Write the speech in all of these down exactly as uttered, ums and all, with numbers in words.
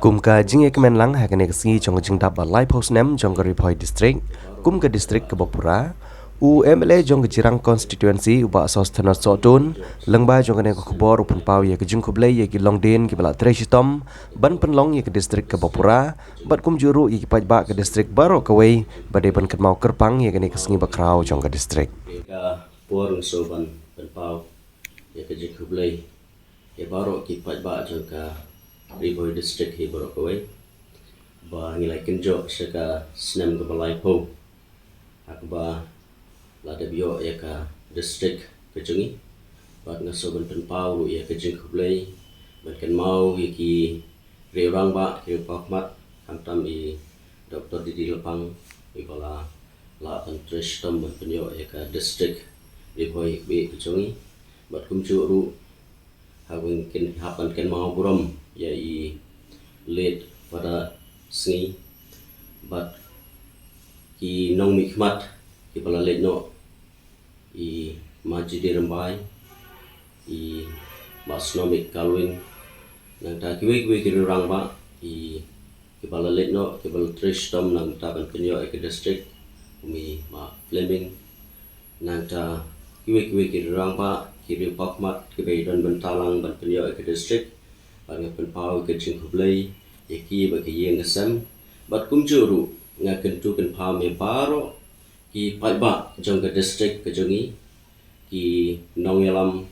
Kum ka jingïakmen lang ha kane ka sngi jong ka jingdap ba laiphew snem jong ka Ri Bhoi District kum ka district kaba pura, u M L A jong ka Jirang Constituency, u Bah Sosthenes Sohtun, lyngba jong kane ka khubor u pynpaw ïa ka jingkhublei ïa ki longdien kiba la trei shitom ban pynlong ïa ka district kaba pura, bad kumjuh ruh ïa ki paidbah ka district baroh kawei ba dei ban kynmaw kyrpang ïa kane ka sngi bakhraw jong ka district. Ka por nga sngewbha ban pynpaw ïa ka jingkhublei ïa baroh ki paidbah jong ka Ri Bhoi District hi baroh kawei ba ngi la kynjoh sha ka snem kaba laiphew ha kaba la dep ïoh ïa ka district ka jong ngi. Bad nga sngewbha ban pynpaw ruh ïa ka jingkhublei ban kynmaw ïa ki riew rangbah, ki riew paw khmat, khamtam i Doctor D D Lapang, iba la lah ban trei shitom ban pynïoh ïa ka district Ri Bhoi kaba ïeit ka jong ngi. Bad kumjuh ruh ha kaba ngi hap ban kynmaw burom ïa i late Father Sngi bad ki nongmihkhmat kiba la leit noh, i Ma G D Rymbai, i Ma Snomik Kalwin, nangta kiwei kiwei ki riew rangbah, i kiba la leit noh, kiba la trei shitom nangta ban pynïoh ïa ka district, kum i Ma Fleming, nangta kiwei kiwei ki riew rangbah, ki riew paw khmat kiba ïadon bynta lang ban pynïoh ïa ka district. Bad nga pynpaw ïa ka jingkhublei ïa ki bad ka ïing ka sem. Bad kumjuh ruh nga kyntu kynpham ïa baroh ki paidbah jong ka district ka jong ngi, ki nongïalam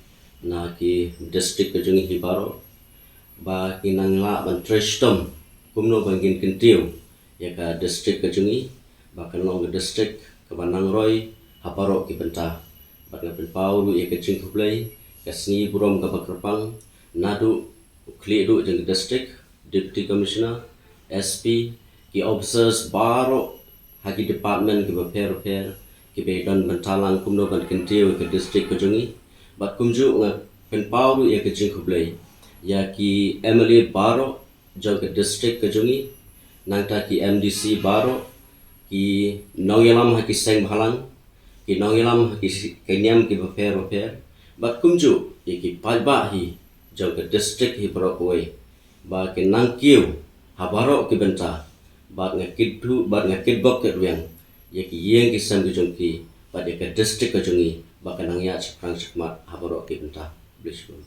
na ki district ka jong ngi hi baroh, ba kin nang lah ban trei shitom kumno ban kin kyntiew ïa ka district ka jong ngi ba kan long ka district kaba nang roi ha baroh ki bynta. Bad nga pynpaw ruh ïa ka jingkhublei, ka sngi burom kaba kyrpang naduh u khlieh duh jong ka district, Deputy Commissioner, S P, ki officers baroh ha ki department kiba pher pher kiba ïadon bynta lang kumno ban kyntiew ïa ka district ka jong ngi. Bad kumjuh nga pynpaw ruh ïa ka jingkhublei ïa ki M L A baroh jong ka district ka jong ngi, nangta ki M D C baroh, ki nongïalam ha ki seng bhalang, ki nongïalam ha ki, ki niam kiba pher bapher, bad kumjuh ïa ki paidbah hi jong ka district hi baroh kawei ba kin nang kiew ha baroh ki bynta. Bad nga kyntu bad nga kitbok kitrwiang ïa ki ïing ki sem ki jong ki bad ïa ka district ka jong ngi ba kan nang ïaid shaphrang shakhmat ha baroh ki bynta. Khublei shibun.